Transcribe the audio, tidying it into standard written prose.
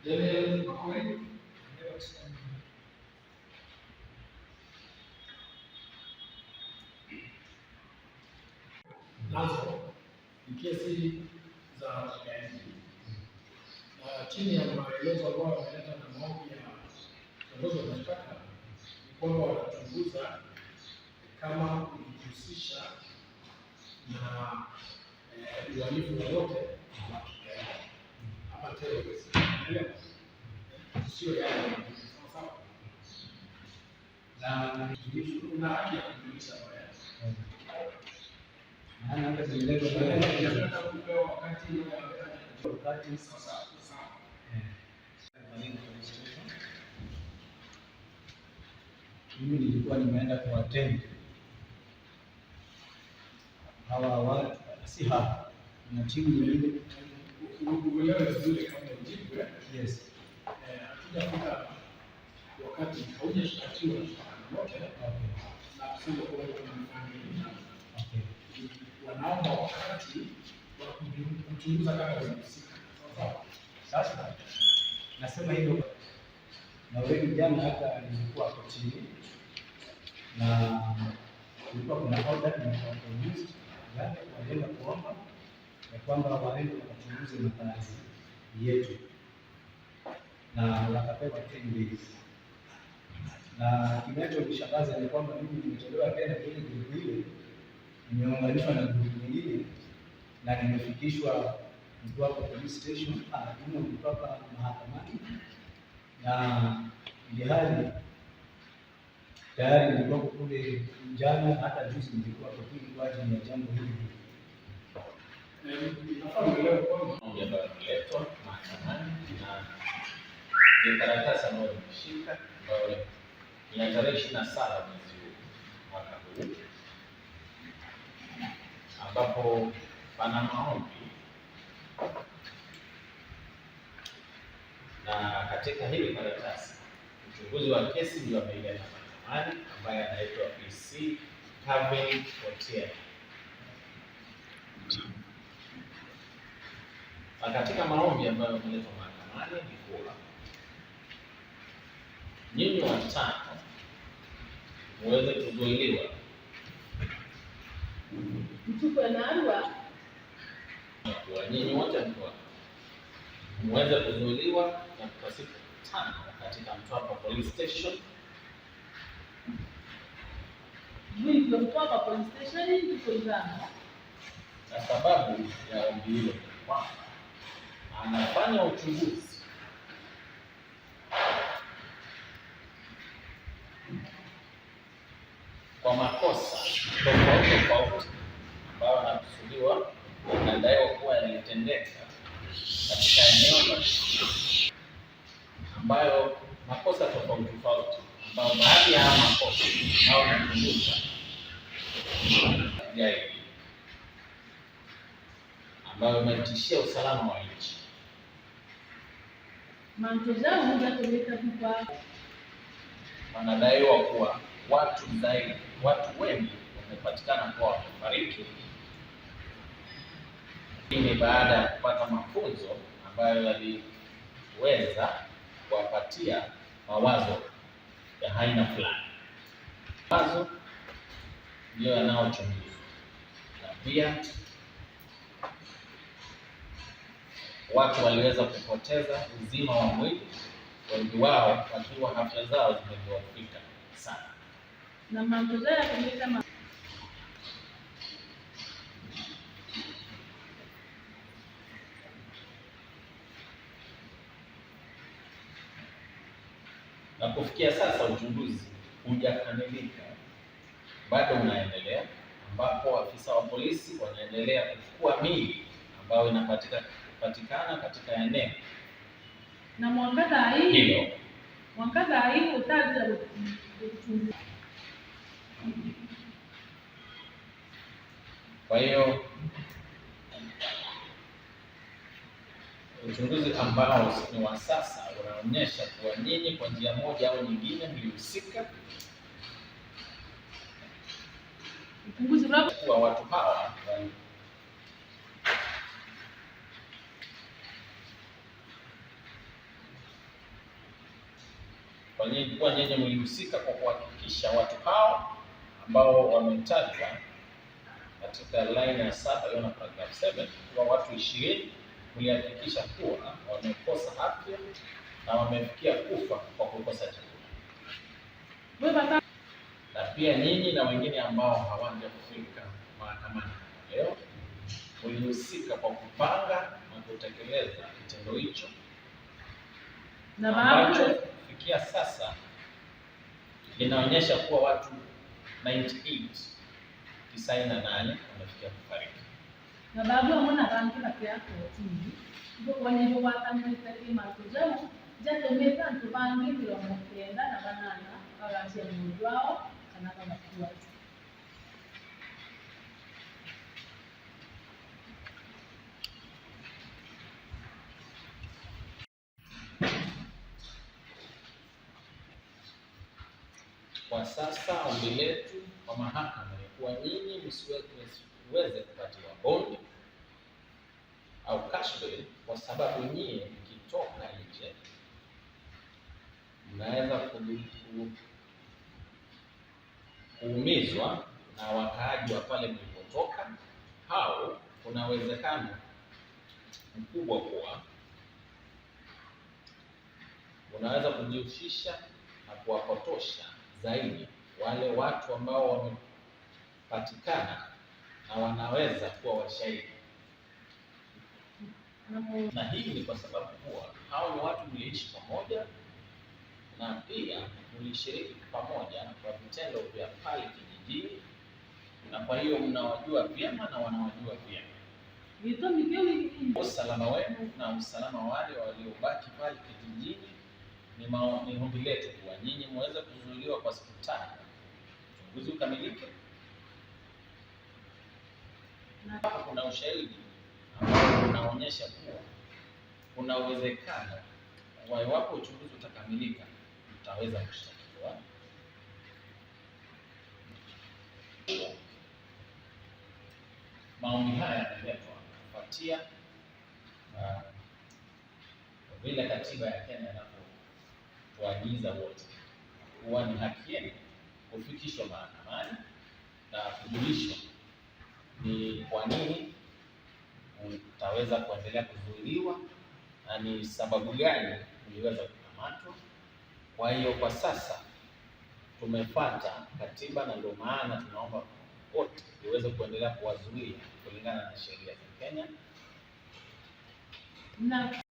Daniel Makori. Nazo ni kesi za ugaidi na chini ya maelezo ambayo wameleta na maombi ya kiongozi wa mashtaka ni kwamba wanachunguza kama ulijihusisha na uhalifu wowote wa kigaidi ama terrorism. Unaelewa? Sio yale sawa sawa. Na Una haki ya kujulisha baya. maana hata zimeletwa pale Nataka kupewa wakati wakati sawa sawa. Malindi Police Station. Mimi nilikuwa nimeenda kuattend hawa watu, si hapa, kuna timu nyingine. Uelewe vizuri kabla ujibu. Yes. Hatujafika wakati haujashtakiwa na shtaka lolote Okay. na kusema kwamba tumefanya hili jambo. Okay. Wanaomba wakati wa kuchunguza kama ulihusika. Sawa sawa. Sasa nasema hivyo na wewe, jana hata nilikuwa kotini na kulikuwa kuna order imekuwa produced jana, walienda kuomba ya kwamba waende wakachunguze makazi yetu na wakapewa 10 days, na kinachonishangaza ni kwamba mimi nimetolewa tena kwenye group ile, nimeunganishwa na group nyingine na nimefikishwa Mtwapa police station, Mtwapa mahakamani, na ilihali tayari nilikuwa kule jana, hata juzi nilikuwa kotini kwa ajili ya jambo hili. Inafaa uelewe kwamba Maombi ambayo yameletwa mahakamani na ni karatasi ambayo nimeshika ambayo ni ya tarehe 27 mwezi huu mwaka huu, ambapo pana maombi na katika hili karatasi mchunguzi wa kesi ndio ameileta mahakamani ambaye anaitwa PC Calvin Otieno. Na katika maombi ambayo yameletwa mahakamani ni kuwa nyinyi watano muweze kuzuiliwa Mtuko na Arua. kuwa nyinyi wote mkiwa muweze kuzuiliwa na kwa siku 5 katika Mtwapa Police Station Mwiko Mtwapa Police Station tuko Irano. Na sababu ya ombi hilo ni kwamba anafanya uchunguzi kwa makosa tofauti tofauti ambayo yanakusudiwa yanadaiwa kuwa yalitendeka katika eneo la ambayo makosa tofauti tofauti ambayo baadhi ya haya makosa ambayo yanachunguza gaidi ambayo imetishia usalama wa nchi. Manto zao hujatumika kwa Wanadaiwa kuwa watu zaidi, watu wengi wamepatikana kuwa wamefariki. Hii ni baada ya kupata mafunzo ambayo yaliweza kuwapatia mawazo ya aina fulani. Mawazo ndiyo yanayochunguzwa na pia watu waliweza kupoteza uzima wa mwili, wengi wao wakiwa afya zao zimedhoofika sana. Na manto zao yatumika ma Na kufikia sasa uchunguzi hujakamilika, bado unaendelea, ambapo afisa wa polisi wanaendelea kuchukua miili ambayo inapatikana katika eneo na mwangaza hii hilo. Mwangaza hii utazi kuchunguza. Kwa hiyo uchunguzi ambao ni wa sasa unaonyesha kuwa nyinyi kwa njia moja au nyingine mlihusika Uchunguzi kuwa watu hawa Kwa nyinyi mlihusika kwa kuhakikisha watu hao ambao wametajwa katika line ya 7 hiyo na paragraph 7 kuwa watu 20 mlihakikisha kuwa wamekosa afya na wamefikia kufa kwa kukosa chakula. Na pia nyinyi na wengine ambao hawajafika mahakamani leo mlihusika kwa kupanga na kutekeleza kitendo hicho ambacho kufikia sasa linaonyesha kuwa watu 98 wamefikia kufariki. Na babu amona bantu bakya kotini wanyebwatanite imato jamo jatemete antu bangi 98 bagacia mundu wao kana bagakua. Kwa sasa ombi letu kwa mahakama ni kuwa nyinyi msiweze kupatiwa bondi au cash bail, kwa sababu nyie mkitoka nje mnaweza kuumizwa na wakaaji wa pale mlipotoka, au kuna uwezekano mkubwa kuwa unaweza kujihusisha na kuwapotosha zaidi wale watu ambao wamepatikana na wanaweza kuwa washahidi. Na hii ni kwa sababu kuwa hao ni watu mliishi pamoja na pia mlishiriki pamoja kwa vitendo vya pale kijijini, na kwa hiyo mnawajua vyema na wanawajua vyema. Usalama wenu na usalama wale waliobaki pale kijijini ni ombi letu kuwa nyinyi muweze kuzuiliwa kwa siku 5, uchunguzi ukamilike. Hapa kuna ushahidi ambao unaonyesha kuwa kuna uwezekano wa iwapo uchunguzi utakamilika mtaweza kushtakiwa. Maombi haya yameletwa kufuatia vile katiba ya Kenya inavyotuagiza wote kuwa ni haki yenu kufikishwa mahakamani na kujulishwa ni kwa nini utaweza kuendelea kuzuiliwa na ni sababu gani uliweza kukamatwa. Kwa hiyo kwa sasa tumefuata katiba na ndio maana tunaomba wote iweze kuendelea kuwazuia kulingana na sheria za Kenya. Na